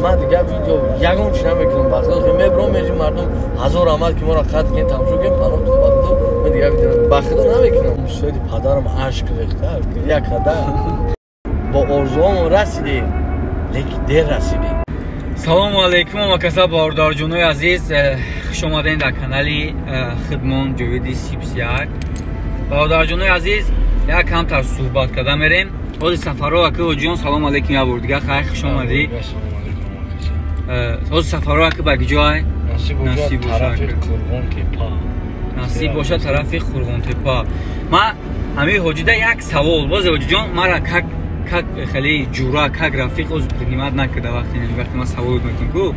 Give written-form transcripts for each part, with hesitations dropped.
Ман дигар видео ягон чи намекунам, бахудо мебром межим мардум ҳазор амал ки моро қатл кунед, тамошо кунед, паноҳ ба худо, ман дигар видео ба худо намекунам. Муштари падарам ашк рехта, гиря карда. Бо орзуҳомон расидем, лекин дер расидем. Салому алейкум, омакаса бародарҷонои азиз, хуш омадем дар канали хидмон Ҷовиди Сипсяк. Бародарҷонои азиз, як камтар суҳбат карда мерем. Ҳози Сафаро ака ҳоҷиён, салому алейкум, як бор дигар хайр, хуш омадӣ. Ҳози Сафаро ака ба киҷо ай? Насиб тарафи Қурғонтепа. Насиб бошад тарафи Қурғонтепа. Ман ҳамин ҳоҷида як савол бозе, ҳоҷиҷон, мара как хеле ҷура, как рафиқ оз принимать накарда, вақте ман савол мекунам ку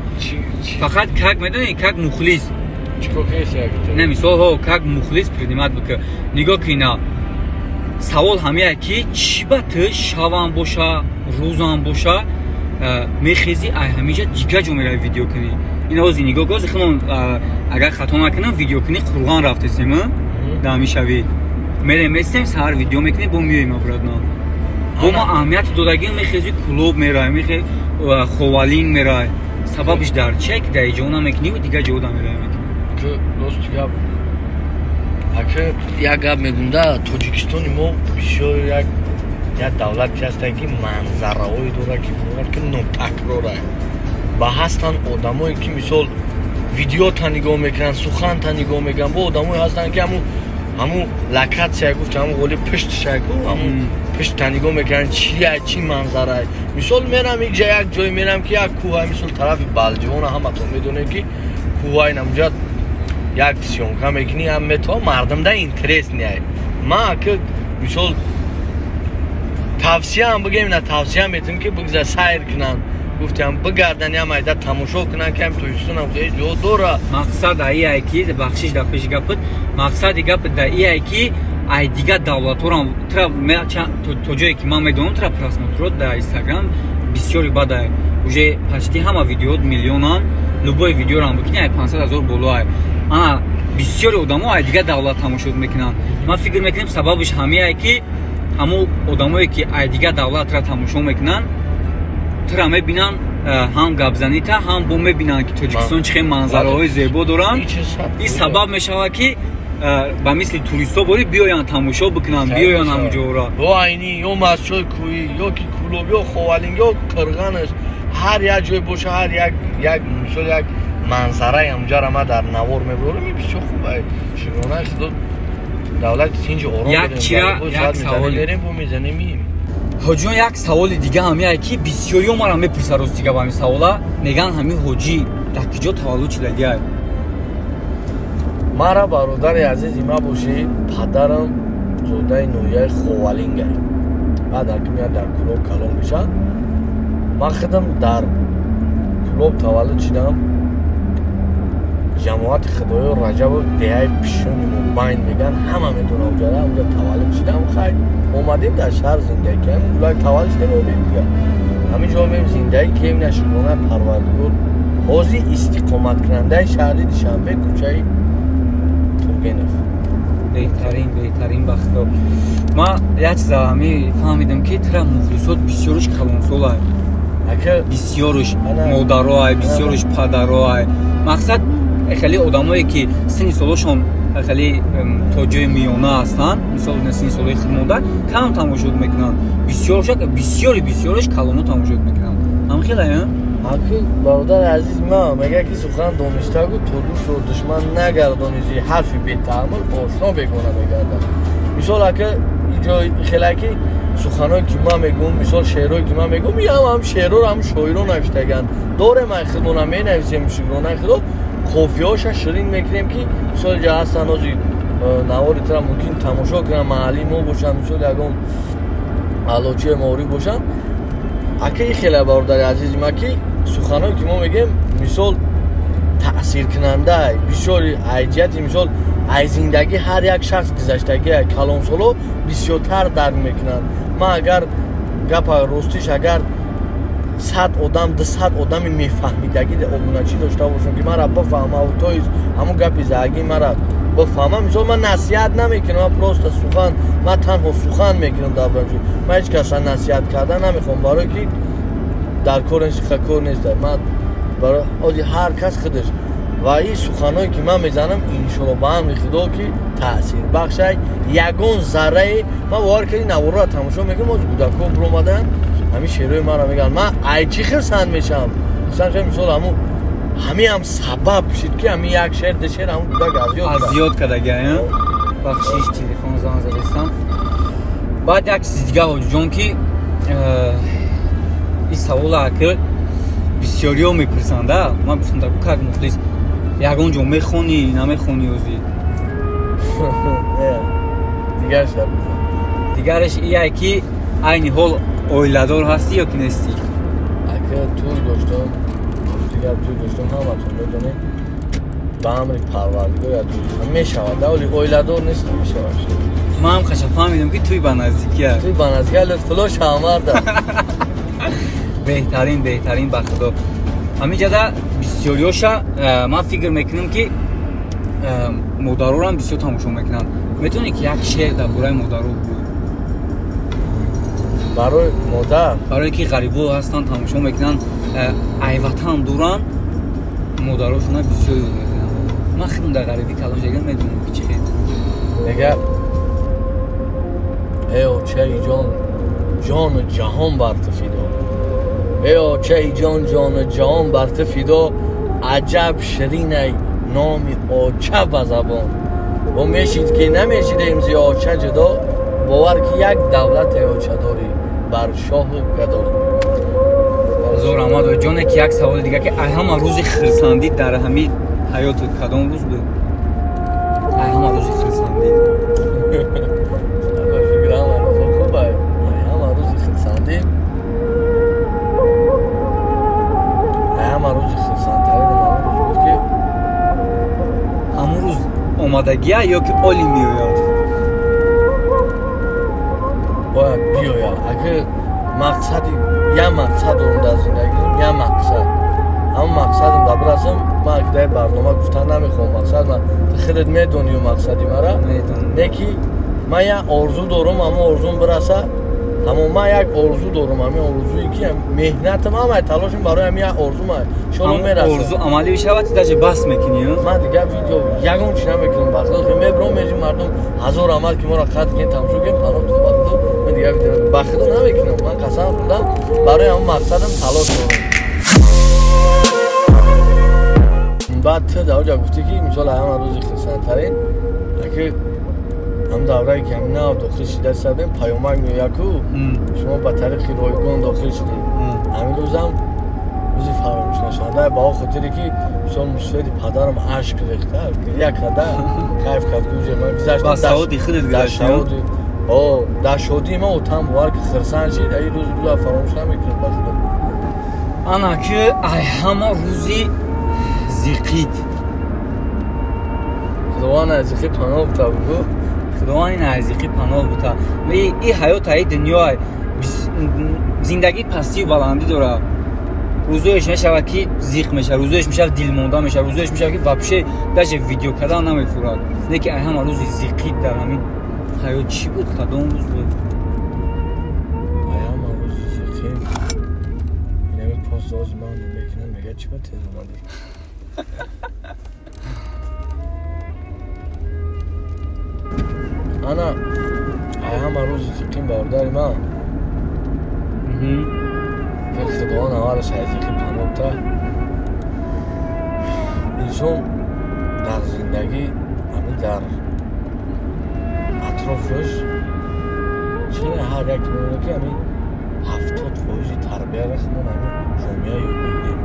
фақат как медонӣ, как мухлис, не, мисол ҳо, как мухлис принимать бика. Нигоҳ кина, савол ҳамия ки чӣ ба ту шавам боша, рӯзам боша, мехези, ай ҳамиҷа дига ҷо мерави видео кунӣ? Ин ози нигоҳ, ози худмон, агар хато накунам, видео кунӣ Қурғон рафтесем, да ҳамишавӣ мерем, местем, саҳар видео мекунем, бо меоем обратно. Бо ма аҳамияти додагӣ, мехези, Кулоб мерай, мехе Ховалин мерай, сабабиш дар чие ки дар иҷо намекунӣ, дига ҷо да мерай мекунӣ? Рости гап, ака, як гап мегум да, Тоҷикистони мо бисёр як давлате ҳастанд, ки манзараҳое дорад, ки бовар ки нотакрора. Ва ҳастанд одамое, ки мисол видеота нигоҳ мекунанд, суханта нигоҳ мекунанд. Бо одамое ҳастанд, ки ҳамун локация гуфт, ҳамун ғоли пуштша ку, ҳамун пушта нигоҳ мекунанд, чия, чӣ манзарае. Мисол, мерам икҷа, як ҷое мерам, ки як кӯҳа, мисол, тарафи Балҷивона, ҳаматон медонед, ки кӯҳаи намуҷа як съёмка мекунӣ, ҳам метавон мардумда интерес неай. Ман ака, мисол, тавсияам бигем, на, тавсия метавем, ки бигзар сайр кунанд, гуфтам, бигардан, ям айда тамошо кунанд, ки ҳам Тоҷикистонам хеле ҷо дора. Мақсад аи ки, бахшиш дар пеши гапат, мақсади гап дар ие ки ай дигар давлатҳорам тра, то ҷое ки ман медонам, тра просмотрот дар Инстаграм бисёри бадай, уже почти ҳама видеот миллионан, любой видеорам бикунӣ, ай 500 ҳазор боло ай. Ана бисёри одамо ай дигар давлат тамошо мекунанд. Ман фикр мекунем, сабабиш ҳамие ки ҳамун одамое, ки ай дигар давлатра тамошо мекунанд, тура мебинанд, ҳам гапзанита, ҳам бо мебинанд, ки Тоҷикистон чӣ хел манзараҳои зебо доранд. Ин сабаб мешавад, ки ба мисли туристҳо бори биёянд, тамошо бикунанд, биёянд ҳамунҷоро. Ё Айнӣ, ё Мастчои кӯҳӣ, ё ки Кулоб, ё Ховалинг, ё Қирғанаш, ҳар як ҷой боша, ҳар як мисол, як манзараи ҳамунҷаро ман дар навор мебарорам. Ин бисёр хуб. Шукронаи Худо, давлати тинҷи ором. Як чира, як савол мерем, бо мезанем мием. Ҳоҷиён, як саволи дига ҳамияе, ки бисёриё мара мепурсад. Рости гап, ҳамин савола мегӯянд: ҳамин ҳоҷӣ дар киҷо таваллуд шудагиай? Мара, бародари азизи ма бошӣ, падарам зодаи ноҳияи Ховалингай, баъд аки меяд, дар Кулоб калон мешавад. Ман худам дар Кулоб таваллуд шудам, ҷамоати Худоё Раҷабов, деҳаи Пишони Мубайн мегӯянд, ҳама медонам ҷара, онҷа таваллуд шудам. Хай, омадем, дар шаҳр зиндагӣ кардем, улай таваллуд шудем, омем дигар ҳамин ҷо мем, зиндагӣ кем. На, шукронаи Парвардигор, ҳозир истиқоматкунандаи шаҳри Душанбе, кӯчаи Тургенев. Беҳтарин, беҳтарин. Бахто ман як чиза ҳами фаҳмидам, ки тра мухлисот бисёрш калонсолай, бисёрш модароай, бисёрш падароай. Мақсад, хеле одамое, ки синни солошон хеле то ҷои миёна ҳастанд, мисол, синни солои худ монда, кам тамошо мекунанд. Бисёри бисёрш калоно тамошо мекунанд. Ҳам хеле. Аки, бародари азиз, ма мега, ки сухан дониста гӯ, то дӯстро душман нагардонӣ, зи ҳарфи бетаъаммул ошно бегона мегардад. Мисол, ака, иҷо хеле ки суханое, ки ман мегӯм, мисол, шеърое, ки ман мегӯм, ям ҳам шеърро ҳам шоиро навиштаганд. Дорем, ай худмона менависем, шукронаи Худо, қофияҳоша ширин мекунем, ки мисол, ҷа ҳастанд, ози навори тра мумкин тамошо кунанд, маҳаллии мо бошанд, мисол, ягон аълочии маориф бошанд. Ака, и хеле, бародари азизи ма, ки суханое, ки мо мегӯем, мисол, таъсиркунанда бисёри ай ҷиҳати, мисол, ай зиндагӣ ҳар як шахс гузаштагӣ, калонсоло бисёртар дарк мекунанд. Ман агар гапа ростиш, агар 100 одам, 200 одами мефаҳмидагӣ обуначӣ дошта бошам, ки мара бифаҳма, то ҳамун гапи заагӣ мара бифаҳма. Мисол, ман насиҳат намекунам, ман просто сухан, ман танҳо сухан мекунам дар бораи. Ман ҳеҷ каса насиҳат кардан намехоҳам, барое ки Дар кор нест, кор нест. Ман барои ози ҳар кас худаш ва ин суханое ки ман мезанам, иншоалло ба амри Худо ки таъсирбахшай ягон заррае. Ман бовар кардӣ, наворро тамошо мекунам, оз кӯдакҳо биромаданд, ҳамин шеърҳои маро мегӯянд. Ман ай чӣ хирсанд мешавам? Хирсанд шавам, мисол ҳамун ҳамин ҳам сабаб шид ки ҳамин як шеър, ду шеър ҳамун кӯдак аз ёд кардаги. Бахшиш, телефон занг задистам. Баъд як чизи дига, ҳоҷиҷон, ки ин савола ки бисёриҳо мепурсанда, ман гуфтам таку как мухлис, ягон ҷо мехонӣ, намехонӣ озӣ? Дигараш ие ки айни ҳол оиладор ҳастӣ ё ки нестӣ? Ака, тӯй доштам, дигар тӯй доштам, ҳаматон медонед, ба амри Парвардигор мешавад, вале оиладор нест, мешавад. Ман ҳам хаша фаҳмидам ки тӯй ба наздикӣ аст. Тӯй ба наздикӣ, Лутфулло Шаҳмарда. Беҳтарин, беҳтарин, ба Худо. Ҳамин ҷада бисёриёша ман фикр мекунам ки модарорам бисёр тамошо мекунанд. Метавонӣ ки як шеър дар бораи модаро бигӯӣ? Барои модар? Барое ки ғарибо ҳастанд, тамошо мекунанд, айватан дуранд, модарошона бисёр ёд мекунанд. Ман худам дар ғарибӣ калон шудагам, медонам ки чӣ хел. Мега: эй очаи ҷон, ҷону ҷаҳон бар ту фидо, эй очаи ҷон, ҷону ҷаҳон бар ту фидо, аҷаб ширинай номи оча ба забон. О мешид ки намешидем зи оча ҷудо, бовар ки як давлате оча дорӣ бар шоҳу гадо. Зор Аҳмад ҷоне, ки як саволи дига, ки ай ҳама рӯзи хирсандӣ дар ҳамин ҳаётут кадом рӯз буд? Ай ҳама рӯзи хирсандӣ. Фикр, ҳама рӯзо хуб. Ай ҳама рӯзи хирсандӣ, ай ҳама рӯзи хирсандтарин ҳамон рӯз буд ки ҳамон рӯз омадагия ё ки оли меояд? Бояд биёяд. Агар мақсади, як мақсад дорам дар зиндагиам, як мақсад, ҳамон мақсадам дар бирасам. Ман дар барнома гуфтан намехоҳам мақсад, ман ту худат медонию мақсади мара, не ки ман як орзу дорам, ҳамон орзум бираса. Ҳамон ман як орзу дорам, ҳамин орзуе ки меҳнатам, ҳамаи талошам барои ҳамин як орзум, иншоалло мерасам. Орзу амалӣ бишавад, даже бас мекунӣ? Ман дигар видео ягон чи намекунам, ба Худо. Мебиром, межим, мардум ҳазор амал ки моро қатл кунед, тамошо кунед, паноҳ ба Худо, ман дигар видео ба Худо намекунам. Ман қасам хӯрдам, барои ҳамон мақсадам талош дорам. Баъд ту дар оҷа гуфтӣ ки мисол ҳама рӯзи хирсандтарин, аки ҳам даврае ки ҳам нав дохил шида садем, паёмак меояд ку шумо ба тариқи ройгон дохил шудед. Ҳамин рӯзам рӯзи фаромӯшнашаванда, ба он хотире ки мисол мусоиди падарам ашк рехта, гиря карда, кайф кард ки уҷа ман гузаштам. Ба саводи худат гузаштӣ? Дар шодии ман отам бовар ки хирсанд шид. Ин рӯз рӯза фаромӯш намекунам, ба Худо. Ана ки ай ҳама рӯзи зиқид. Худованд аз зиқӣ паноҳ бута, бугӯ. Худованд ин аз зиқӣ паноҳ бута. И ҳаёт, ай дунё, зиндагӣ пастию баландӣ дорад. Рӯзоеш мешавад ки зиқ мешавад, рӯзоеш мешавад дилмонда мешавад, рӯзоеш мешавад ки вообще даже видео кардан намефурад. Не ки ай ҳама рӯзи зиқид дар ҳамин ҳаёт чӣ буд, кадом рӯз буд? Ай ҳама рӯзи зиқӣ инами пост ман мекунам, мега чӣ ба тез омадӣ? Ана ай ҳама рӯзи зиқим, бародари ман, Худованд аввалаш аз зиқӣ паноҳ та. Инсон дар зиндагӣ ҳамин дар атрофаш чина ҳар як мемонад ки ҳамин 70% тарбияро худмон ҳамин ҷомеа ёд мегирем.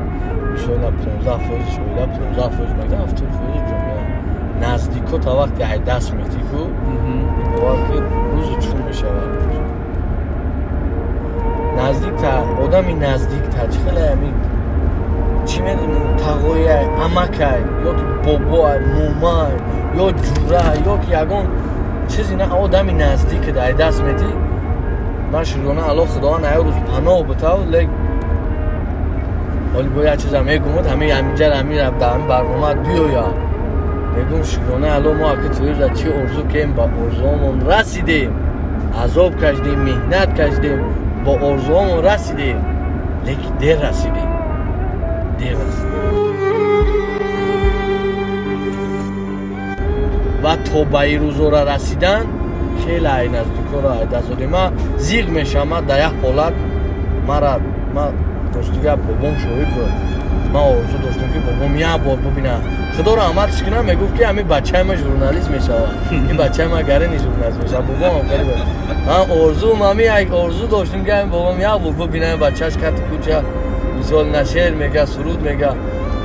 Мисол 15% оила, 15% мактаб, 70% ҷомеа. Наздико та вақте ай даст метӣ ку, бовар ки рӯзи чун мешавад. Наздикта, одами наздикта чӣ хеле ҳамин чӣ медонӣ, тағояй, амакай, ё ки бобоай, момай, ё ҷурай, ё ки ягон чизи на, одами наздикат ай даст метӣ. Ман шукрона Аллоҳ, Худованд ай рӯз паноҳ бутав, лек ҳоли бо як чиза мегумад, ҳамин ҳаминҷа ҳамин дар ҳамин барнома биёя. Мегум шукрона Аллоҳ, мо аки туирда чӣ орзу кем, ба орзуомон расидем, азоб кашидем, меҳнат кашидем, бо орзуомон расидем. Лекин дер расидӣ. Дер расидӣ. Ва то ба ин рӯзора расидан хеле ай наздикоро ай даст додем. Ман зиқ мешавам, ман дар як ҳолат мара ман ростига бобом шоҳид буд. Ман орзу доштам ки бобом як бор бибинад. Худо раҳматш кунад, мегуфт ки ҳамин бачаи ман журналист мешавад. Ин бачаи ман гарини журналист мешавад. Бобом хеле буд. Ман орзуам ҳамин як орзу доштам ки ҳамин бобом як бор бибинад бачааш кати кӯча мисол на шеър мега, суруд мега.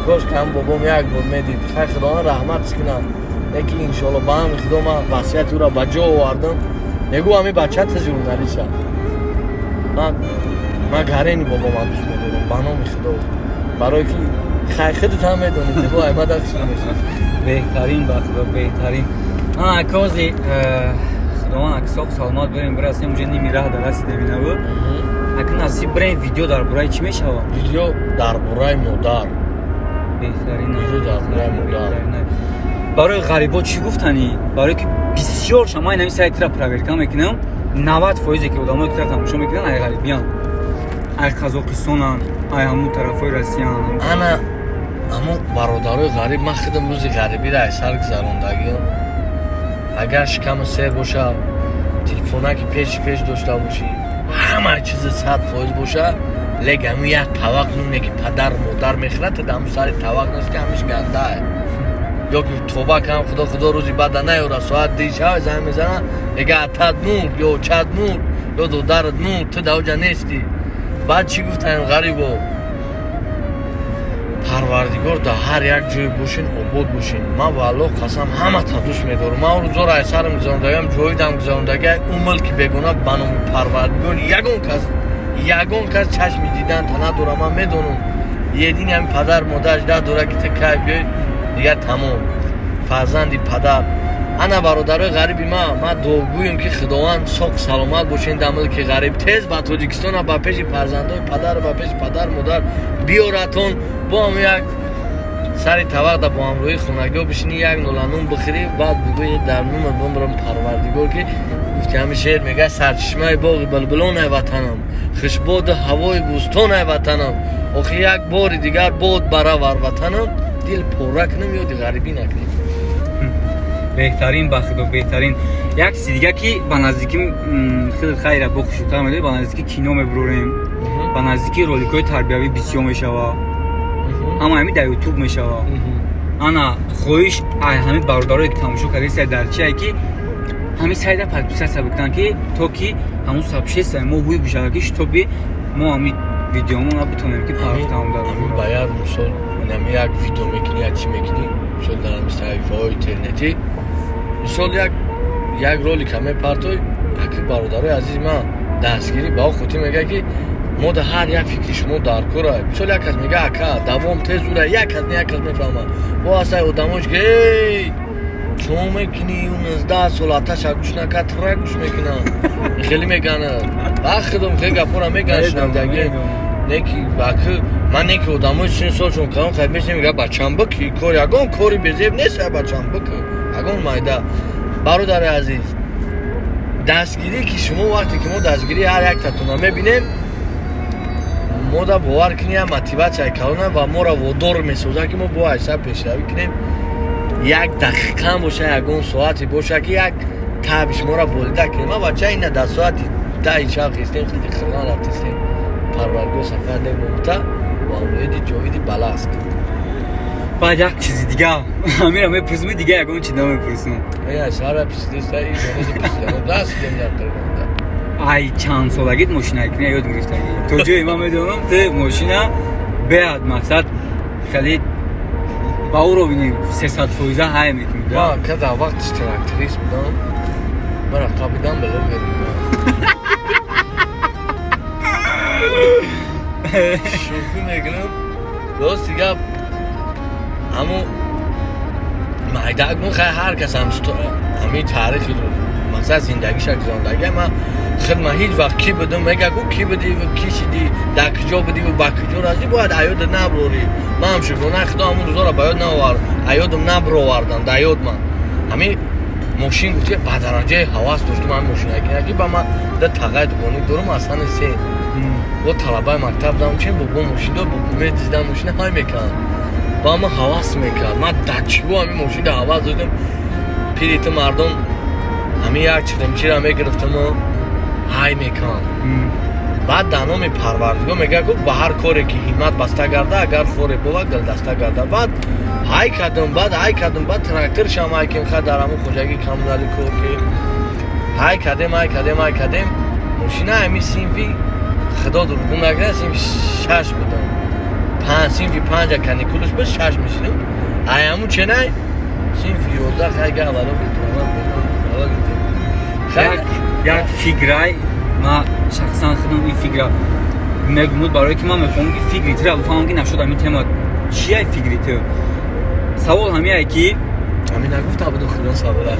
Кош ки ҳам бобом як бор медид. Хай Худованд раҳматш кунад. Лекин иншоалло ба ҳамин Худо ман васияти ӯро ба ҷо овардам. Мегӯ ҳамин бача та журналист шав. Ман гарени бобомам дӯст медорам ба номи Худо. Барои ки хай худат ҳам медонӣ, ту бо аймад ахш намешавӣ. Беҳтарин ба Худо, беҳтарин. Ака ози Худованд ака соқ саломат берем, бирасем, уже ними раҳ дар расидем инаву. Ака насиб берем, видео дар бораи чӣ мешавад? Видео дар бораи модар. Беҳтарин. Видео дар бораи модар. Барои ғарибо чӣ гуфтанӣ? Барои ки бисёр шама ин ҳамин сайтра проверка мекунам, 90% ки одамое ки тамошо мекунанд ай ғарибиян, ай Қазоқистонанд, ай ҳамун тарафҳои Россиянд. Ана ҳамон бародарои ғариб, ман худам рӯзи ғарибиро ай сар гузарондагиам. Агар шиками сер боша, телефонаки пеши пеш дошта бошӣ, ҳама чизи 100% боша, лек ҳамун як тавақ нуне ки падару модар мехӯрад, ту ҳамун сари тавақ нест ки ҳамиш гандае. Ё ки тоба кам, Худо Худо рӯзи бада наёра, соат ди шав занг мезанад, мега атат мурд ё чат мурд ё додарат мурд, ту дар оҷа нестӣ. Баъд чӣ гуфтаем ғарибо? Парвардигор дар ҳар як ҷое бошин, обод бошин. Ман ба Аллоҳ қасам ҳамата дӯст медорам. Ман рӯзоро ай сарам гузарондагиам, ҷоидам гузарондагиам, ӯ мулки бегона ба номи Парвардигор ягон кас чашми дидан та надорам. Ман медонам едини ҳамин падар модараш да дора ки ту кай биёй, дигар тамом. Фарзанди падар. Ана бародарои ғариби ман дуогӯем ки Худованд соқ саломат бошен дар мулки ғариб. Тез ба Тоҷикистона, ба пеши фарзандои падар, ба пеши падар модар биёратон. Бо ҳам як сари тавақда бо ҳамроҳии хонагиҳо бишинӣ, як нола нун бихӯрӣ, баъд бигӯӣ дар нумат бимрам Парвардигор ки гуфти ҳамин шеър мега: сарчашмаи боғи булбулонаи ватанам, хушбоду ҳавои бӯстонаи ватанам, охи як бори дигар бод баравар ватанам, дил пора кунам, ёди ғарибӣ накунем. Беҳтарин ба Худо, беҳтарин. Як чизи дига ки ба наздикӣ худат хайра бо хушнудтар медорӣ, ба наздикӣ кино мебурорем, ба наздикӣ роликҳои тарбиявӣ бисёр мешава, ҳама ҳамин дар ютуб мешава. Ана хоҳиш ай ҳамин бародарое ки тамошо кардед дар чие ки ҳамин сайта подписаться бикунанд, ки то ки ҳамун сообществои мо ҳуй бишавад, ки шитоби мо ҳамин видеомона битонем ки парафтам дар ба як мисол инами як видео мекунӣ, як чӣ мекунӣ, мисол дар ҳамин саҳифаҳои интернетӣ, мисол як ролика мепартой, аки бародарои азизи ман дастгирӣ ба хотир мега ки мо дар ҳар як фикри шумо дар кора. Мисол як кас мега ака давом тез ура, як кас не як кас мефаҳмад. Бо ҳастай одамош ки эй чо мекунӣ, 19 сол аташа гӯш накард, тра гӯш мекунад, хеле меганад. Бахидум хеле гапора меган шунавдаги. Неки аки ман неки одамои син солшон калон хай мешинем, мега бачам бики кор, ягон кори безеб нест, бачам бики ягон майда. Бародари азиз, дастгирӣ ки шумо вақте ки мо дастгирии ҳар яктатона мебинем, мо да бовар кунем, як мотиватсияи калона ва моро водор месозад ки мо бо айса пешравӣ кунем. Як дақиқаам боша, ягон соате боша ки як таби шуморо волида кунем. Ман бача ина дар соати 10 шаб хестем, хеле хирған рафтистем. Парвардигор сафар немомта ва ҳамроҳиди ҷовиди баласк. Баъд як чизи дига ҳамира мепурсум, дига ягон чи намепурсум. Ай чанд солагит мошина кунӣ ёд гирифтагӣ? То ҷое ман медонам, ту мошина беад мақсад хеле ба уровни 300% ҳай мекунӣ. Ман када вақтиш тракторист будам, мара қабидан блогер. Шӯхӣ мекунам, рости гап ҳамун майдак мун хай ҳар кас ҳамин таърихи мақсад зиндагиша гузарондагия. Ман худ ман ҳеҷ вақт ки будам, мега ку ки будӣ, ки шидӣ, дар куҷо будӣ ва ба куҷо расидӣ, бояд аёдат наброрӣ. Ман ҳам шукрона Худо ҳамун рӯзоро ба ёд наовард, аёдам набровардам дар ёд. Ман ҳамин мошин гуфти ба дараҷаи ҳавас доштум ҳамин мошинакинаки ба ман да тағай дугоник дорум, асани се Бо талабаи мактаб дам чен бобо мошин дод, бобо медиздам мошина ҳай мекард. Ба ма ҳавас мекард. Ман дачиго ҳамин мошинда ҳавас додам. Пирити мардум ҳамин як чиқимчира мегирифтаму ҳай мекард. Баъд дар номи Парвардигор мегӯяд, гуфт ба ҳар коре ки ҳиммат баста гарда, агар хоре бовад гулдаста гарда. Баъд ҳай кардам, баъд ҳай кардам, баъд тракторшам ҳай кем ха дар ҳамун хоҷагии коммунали кор ки ҳай кардем, ҳай кардем, ҳай кардем. Мошина ҳамин синфи худо дургум накард, синфи 6 будам. Синфи 5 каникулш буд, 6 мешидам. Ай ҳамун ченай синфи 11 хай га аввало бетуромад. Як фиграй ма шахсан худам ин фигра мегумуд, барое ки ман мехоҳам ки фигри тира бифаҳмам ки нашуд ҳамин тема чия фигри ту. Савол ҳамияе ки ҳамин нагуфта буду худо савола.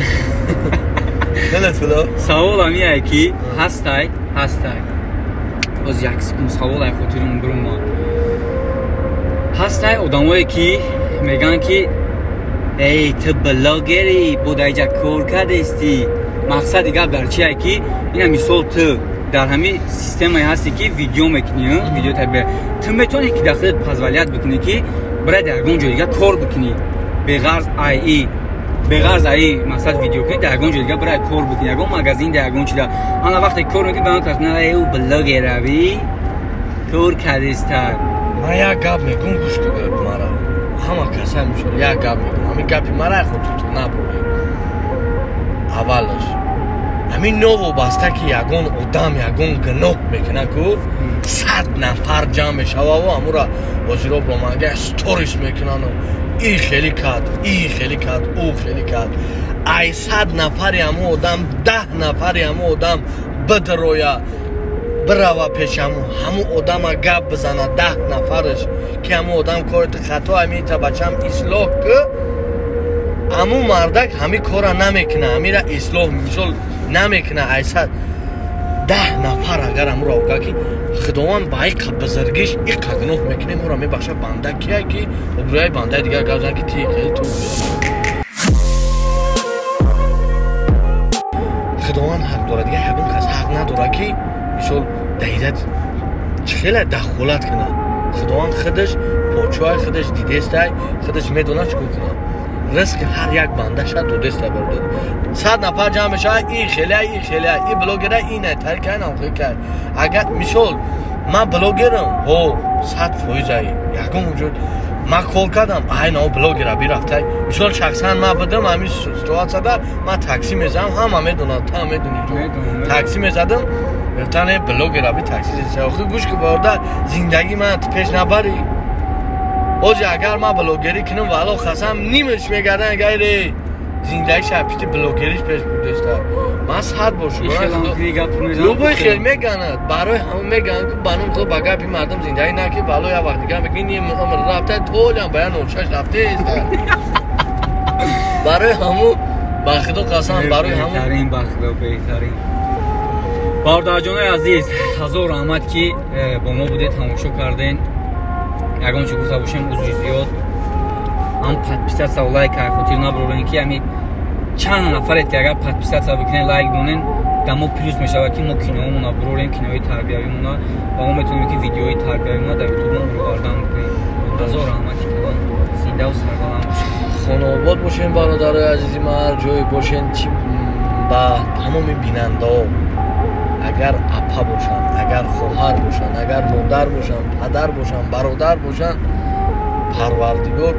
Савол ҳамияе ки ҳастай, ҳастай. Боз як секунд савол ай хотирам биромад. Ҳастай одамое ки мегӯянд ки эй ту блогери, бо дар иҷа кор кардестӣ. Мақсади гап дар чие ки ина мисол ту дар ҳамин системае ҳасте ки видео мекунӣ, видео тарбия, ту метавонӣ ки дар худат позволят бикунӣ ки барои дар ягон ҷой дига кор бикунӣ, беғарз аи беғарз аи мақсад видео кунӣ, дар ягон ҷой дига барои кор бикунӣ, ягон магазин дар ягон чида. Ана вақте кор мекунӣ ба ман кас эй ӯ блогеравӣ кор кардиста. Ман як гап мегӯм, гӯш кун мара. Ҳама каса мисол як гап мегӯм, ҳамин гапи мара хотиртон набурӣ. Аввалаш ҳамин новобаста ки ягон одам ягон гуноҳ мекунад ку 100 нафар ҷамъ мешававу ҳамура ҳозиро броманга сторис мекунану и хеле кард, и хеле кард, ӯ хеле кард. Ай 100 нафари ҳамун одам 10 нафари ҳамун одам бидроя бирава пеши ҳамун одама гап бизана 10 нафараш ки ҳамун одам кори ту хато ҳамин та бачам ислоҳ ку, ҳамун мардак ҳамин кора намекуна, ҳамира ислоҳ мисол намекуна. Айсад 10 нафар агар ҳамуро ога ки худованд ба иқа бузургиш иқа гуноҳ мекунем, ӯро мебахша. Банда кия ки обрӯяи бандаи дигар гап зан ки ти хеле ту. Худованд ҳақ дорад, дигар ягон кас ҳақ надорад ки мисол даизат чӣ хеле дахолат кунад. Худованд худаш подшоҳи худаш дидестай, худаш медонад чӣ кор кунад. Ризқи ҳар як бандаша додеста бародад. 100 нафар ҷамъ мешавад, ин хеле, ин хеле, ин блогера ин тарика ин ҳам хеле. Агар мисол ман блогерам, ҳо 100% ай ягон вуҷуд ман кор кардам, ай на блогера бирафтай. Мисол шахсан ман будам ҳамин ситуатсияда, ман такси мезадам, ҳама медонад, та медонӣ. Такси мезадам, мегуфтанд блогера би такси зеса. Охир гӯш ки бародар, зиндагии ман пеш набарӣ. Ози агар ман блогерӣ кунам, вало қасам нимаш мегардам, гайре зиндагиш апити блогериш пеш бурдеста. Ман 100 бор шукр. Любой хел меганад, барои ҳамон мегӯянд ки ба номи худо ба гапи мардум зиндагӣ накӣ, вало як вақт дигар мегӯӣ ним умр рафта, толям ба 06 рафтест. Барои ҳамон ба худо қасам, барои ҳамон беҳтарин, ба худо беҳтарин. Бародарҷонои азиз, ҳазор раҳмат ки бо мо будед, тамошо карден. Ягон чӣ гуфта бошем, узри зиёд. Ҳам подписаться ва лайк хотир набарорен ки ҳамин чанд нафарет ки агар подписаться бикунен, лайк бонен, дар мо плюс мешавад ки мо киноҳомона бурорем, киноҳои тарбиявимона, ва мо метавонем ки видеоҳои тарбиявимона дар ютуб ровардан бикунем. Ҳазор раҳмати калон, зиндаву сарбаланд бошед, хонаобод бошем бародарои азизи ман, ҳар ҷое бошен, чи ба тамоми бинандаҳо, агар апа бошанд, агар хоҳар бошанд, агар модар бошанд, падар бошанд, бародар бошанд, Парвардигор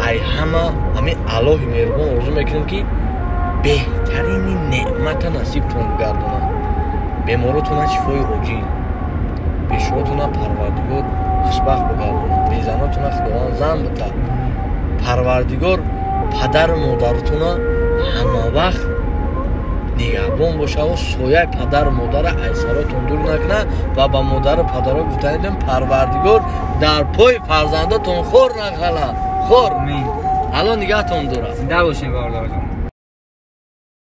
ай ҳама ҳамин Аллоҳи меҳрубон орзу мекунем ки беҳтарини неъмата насибтон бигардонад. Беморотона шифои оҷил, бешоотона Парвардигор хушбахт бигардонад, безанотона Худованд зан битад. Парвардигор падару модаратона ҳама вақт нигаҳбон бошаву сояи падару модара айсаротон дур накунад ва ба модару падаро гуфтанидем Парвардигор дар пои фарзандатон хор нахалад, хор. Алло нигаҳтон дорад. Зинда бошем бародарҷон.